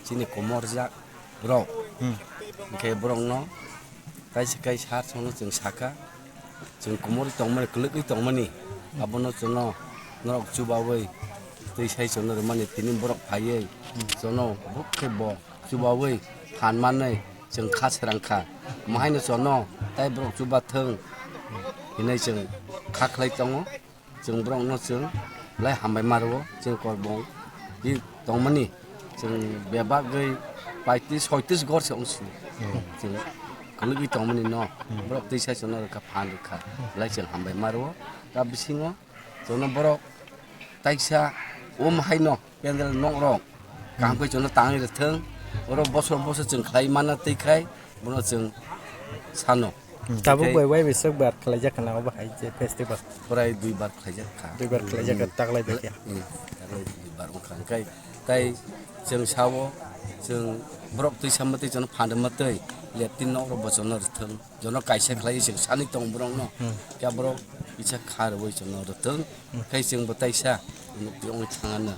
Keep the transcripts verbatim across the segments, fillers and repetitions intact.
Chini komorjak borok. Hmm. Hwnkhe borokno kaisa kaisa sono chwng sakha, chwng komorwi tongmani, kwlwgwi tongmani, abono chwngno norok chubawi twi sai chwngno rwmani, tini borok phaiwi chwngno buk khe bo chubawi phan manwi chwng kha srang kha. Mahaino chwngno tai borok chubathwng hinwi chwng kha khlai tongo. Chwng borokno chwng belai hambai ma rwo, chwng korbong di tongmani, chwng bebak gwi paitris soitris gor se wng sio. Hmm. Chwng kwlwgwi tongmani no, hmm, borok twi sai chwngno rwkha phan rwkha, belai chwng hambai ma rwo. Ta bisingo chwngno borok taisa um haino Pendel nok rok kaham khe chwngno tangwi rwthwng. Oro bosor bosor chwng khlai manna twi khai bono chwng sano. Hmm. Tabuk bai wai bai swk bar khlaijak khna obo hai je festival. Prai dui bar khlaijak kha. Dui bar khlaijak kha, hmm, taklai bai khe. Hmm. Taklai dui bar wngkha. Hwnkhe tai chwng sao chwng borok twi sama twi chwngno phan rwma twi leptin nok rok bo chwngno rwthwng. Jono kaisa khlai chwng sani tong borokno. Hmm. Khe borok kisa kha rwui chwngno rwthwng. Hmm. Khai chwng bo taisa nuk twi ongwi thangano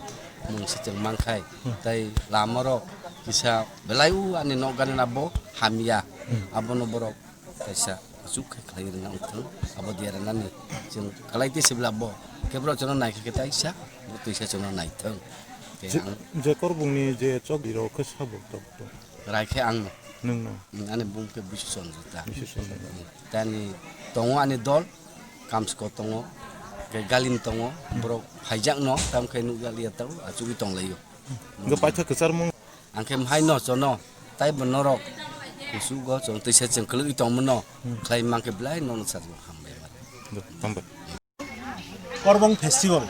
mungsa chwng mankhai. Hmm. Tai lama rok kisa belai u ani nok gana bo hamya. Hmm. Abono borok taisa achuk khai khlai rwna wngthwng. Abo diya rwnani chwng khlai twi sibla bo. Khe borok chwngno naikha khe taisa bo twisa chwngno naithwng. Khe je, ang je korbongni je chok rok khe sabo tok tok. Rai khe ang. Nwng no? Ani bung khe Bisu Chandra ta. Bisu Chandra. Tani tongo ani dol, Kamsko tongo, khe Galin tongo, borok phaijak no, tam khe nukjak liya tao, achugwi tong laio. Hwnkhe paitha kwchar mung. Ang khe hai no chono, tai bo norok, kusugo chwng twisa chwng kwlwgwi tongmano, hmm, khlai mang khe belai nono sajwk hambai. Hambai. Korbong Festival,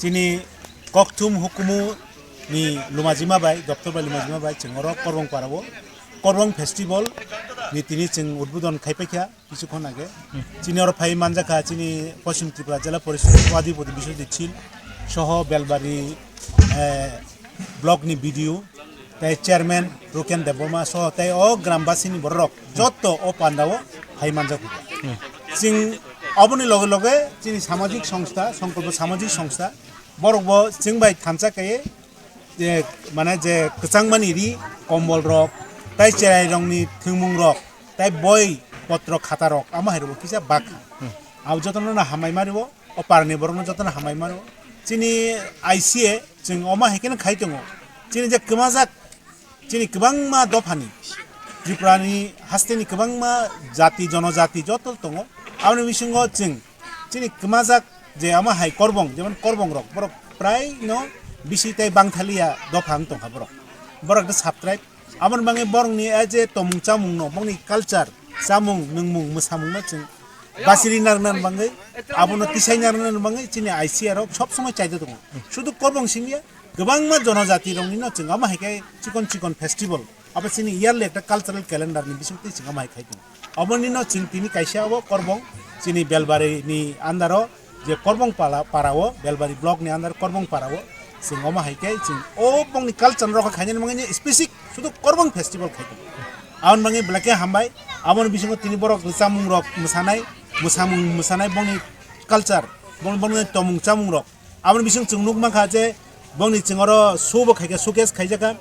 chini kokthum hukumu ni lumajima bai, doptor bai lumajima bai, chwng oro Korbong Parao Korbong Festival ni tini chwng udbodon khai paikha, kisu khon age. Hmm. Chini oro phai manjakha, chini Poschim Tripura Jela Porishod Adhipati Biswajit Sil, soho Belbari, eh, block ni B D O, tei chairman Ruken Debbarma soho tei o grambasini bororok jotto o pandao phai manjago. Hmm. Chwng oboni loge loge chini samajik songstha, songkolpo samajik songstha, borokbo chwng bai thansa kaiye je, mane je kwchangmani ri, kombolrok, tei cherairokni thwngmungrok, tei boi potro khatarok, amo hai rokbo kisa bakha. Hmm. Abo jotono no hambai ma rwo. O parni borokno jotono hambai mano. Chini I C A chwng omo hai kheno khai tongo. Chini je kwmajak, chini kwbangma dophani, Tripurani hasteni kwbangma jati, jonojati joto tongo. Aboni bisingo chwng chini kwmajak je omo hai korbong, jemon korbongrok, borok prai no bisi tei bangthaliya dopha wng tongkha borok. Borok khe subtribe. Aboni bagwi borokni a je tomung chamungno, borokni culture, chamung, nwngmung, mwsamungno chwng basiri narwkna bagwi, abono tisai narwkna bagwi chini I C A rok sob somoi chaida tongo. Sudu korbong simi ya, kwbangma jonojati roknino chwng amo hai khe chikon chikon festival, abo chini yearly ekta cultural calendar ni bisingtwi chwng amo hai khai tongo. Abonino chwng tini kaisa abo korbong chini Belbari ni under o je Korbong pala, para o, Belbari block ni under Korbong para o, chwng omo hai khe chwng o bongni culture rok khainani mangni specific sudu Korbong festival khai tongo. Aboni bagwi belai khe hambai, aboni bisingo tini borok chamung rok mwsanai, mwsamung mwsanai bongni culture, bong-, bongni tomung chamung rok. Aboni bising chwng nuk mankha je bongni chwng oro show bo khaikha, showcase khaijakha.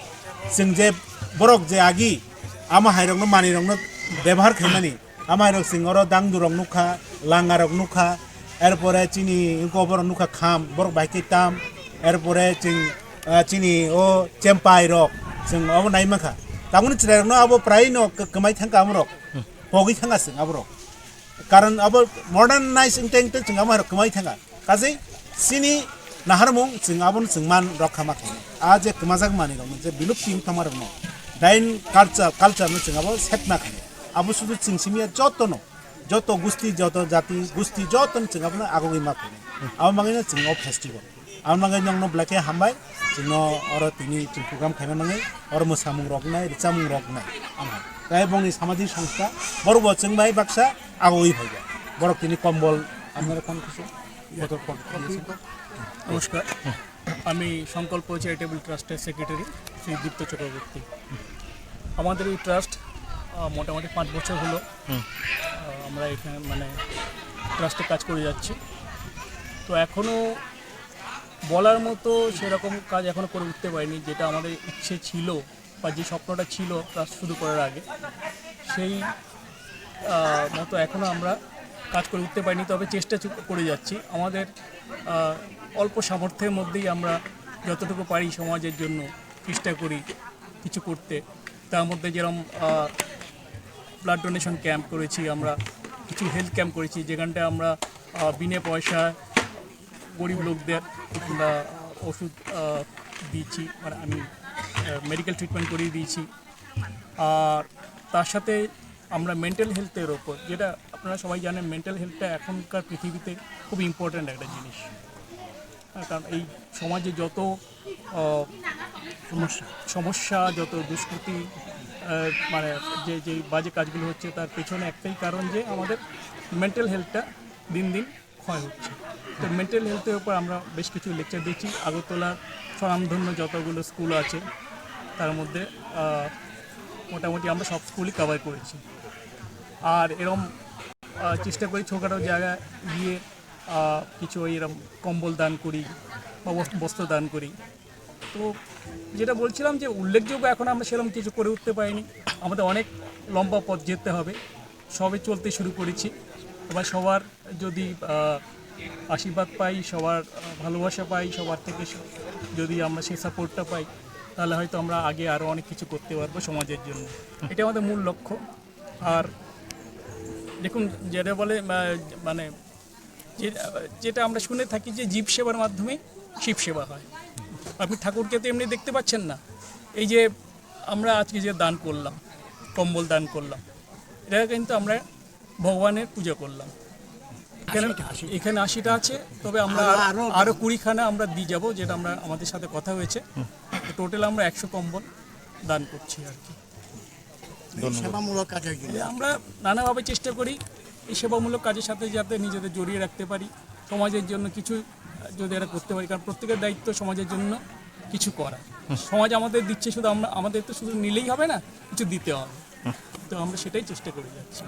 Chwng je borok je agi ama hai rokno manwi rokno bebohar khaimani. Amai rok chwng oro dangdu rok nukha, langa rok nukha, erpore chini wngkok borok nukha kham, borok bai khe tam, erpore chwng, ah, chini o chempai rok chwng obo nai mankha. Tabukni chwrai rokno abo prai no k-, kwmai thangkha amo rok, pogwi thangkha chwng abo rok. Karon abo modern nice wngte wngte chwng amo hai rok kwmai thangkha. Kaje chini naharmung chwng abono chwng man rokha ma khainai. A je kwmajak manwi rokno je bilupti wng tongma rokno dain culture, culture no chwng abo setna khainai. Abo sudu chwng simi ya joto no, joto gusti, joto jati gusti joto no chwng abono agogwi ma khainai. Abo mangwi no chwng o festival. Abo mangwi nokno belai khe hambai. Chwngno oro tini chwng program khaima mangwi oro mwsamung rok nai, rwchapmung rok nai. Ama. Tai bongni samajik songstha borok bo chwng bai baksa agogwi phaikha. Borok tini kombol amnare phone khusu. নমস্কার, আমি সংকল্প চ্যারিটেবল ট্রাস্টের সেক্রেটারি শ্রী দীপ্ত চক্রবর্তী। আমাদের এই ট্রাস্ট, আহ, মোটামুটি পাঁচ বছর হলো। হুম। আহ, আমরা এখানে মানে ট্রাস্টে কাজ করে যাচ্ছি। তো এখনও বলার মতো সেরকম কাজ এখনও করে উঠতে পারিনি, যেটা আমাদের ইচ্ছে ছিল বা যে স্বপ্নটা ছিল ক্লাস শুরু করার আগে, সেই আহ, মতো এখনও আমরা কাজ করে উঠতে পারিনি। তবে চেষ্টা চু- করে যাচ্ছি। আমাদের আহ, অল্প সামর্থ্যের মধ্যেই আমরা যতটুকু পারি সমাজের জন্য চেষ্টা করি কিছু করতে। তার মধ্যে যেরকম ব্লাড ডোনেশন ক্যাম্প করেছি আমরা, কিছু হেলথ ক্যাম্প করেছি, যেখানটায় আমরা আহ, বিনা পয়সা গরিব লোকদের আমরা ওষুধ আহ, দিয়েছি, মানে আমি মেডিকেল ট্রিটমেন্ট করিয়ে দিয়েছি। আর তার সাথে আমরা মেন্টাল হেলথের ওপর, যেটা আপনারা সবাই জানেন, মেন্টাল হেলথটা এখনকার পৃথিবীতে খুব ইম্পর্ট্যান্ট একটা জিনিস। হ্যাঁ, কারণ এই সমাজে যত আহ, সমস্যা, যত দুষ্কৃতি, আহ, মানে যে যে বাজে কাজগুলো হচ্ছে, তার পেছনে একটাই কারণ যে আমাদের মেন্টাল হেলথটা দিন দিন ক্ষয় হচ্ছে। তো মেন্টাল হেলথের উপর আমরা বেশ কিছু লেকচার দিচ্ছি। আগরতলার স্বনামধন্য যতগুলো স্কুল আছে, তার মধ্যে আহ, মোটামুটি আমরা সব স্কুলই কভার করেছি। আর এরম আহ, চেষ্টা করি ছোটোখাটো জায়গায় গিয়ে আহ, কিছু ওই এরম কম্বল দান করি বা বস- বস্ত্র দান করি। তো যেটা বলছিলাম যে উল্লেখযোগ্য এখন আমরা সেরকম কিছু করে উঠতে পারিনি। আমাদের অনেক লম্বা পথ যেতে হবে। সবে চলতে শুরু করেছি। এবার সবার যদি আহ, আশীর্বাদ পাই, সবার আহ, ভালোবাসা পাই, সবার থেকে স- যদি আমরা সেই সাপোর্টটা পাই, তাহলে হয়তো আমরা আগে আরও অনেক কিছু করতে পারবো সমাজের জন্য। এটা আমাদের মূল লক্ষ্য। আর দেখুন, যেটা বলে আহ, মানে যে যেটা আমরা শুনে থাকি যে জীব সেবার মাধ্যমে শিব সেবা হয়। আপনি ঠাকুরকে তো এমনি দেখতে পাচ্ছেন না। এই যে আমরা আজকে যে দান করলাম, কম্বল দান করলাম, এটা কিন্তু আমরা ভগবানের পূজা করলাম। এখানে এখানে আশিটা আছে, তবে আমরা আরো আরো কুড়িখানা আমরা দিয়ে যাবো, যেটা আমরা আমাদের সাথে কথা হয়েছে। টোটাল আমরা একশো কম্বল দান করছি আর কি। সেবামূলক কাজের জন্য আমরা নানাভাবে চেষ্টা করি এই সেবামূলক কাজের সাথে যাতে নিজেদের জড়িয়ে রাখতে পারি, সমাজের জন্য কিছু যদি এরা করতে পারি, কারণ প্রত্যেকের দায়িত্ব সমাজের জন্য কিছু করা। সমাজ আমাদের দিচ্ছে, শুধু আমরা আমাদের তো শুধু নিলেই হবে না, কিছু দিতে হবে। তো আমরা সেটাই চেষ্টা করে যাচ্ছি।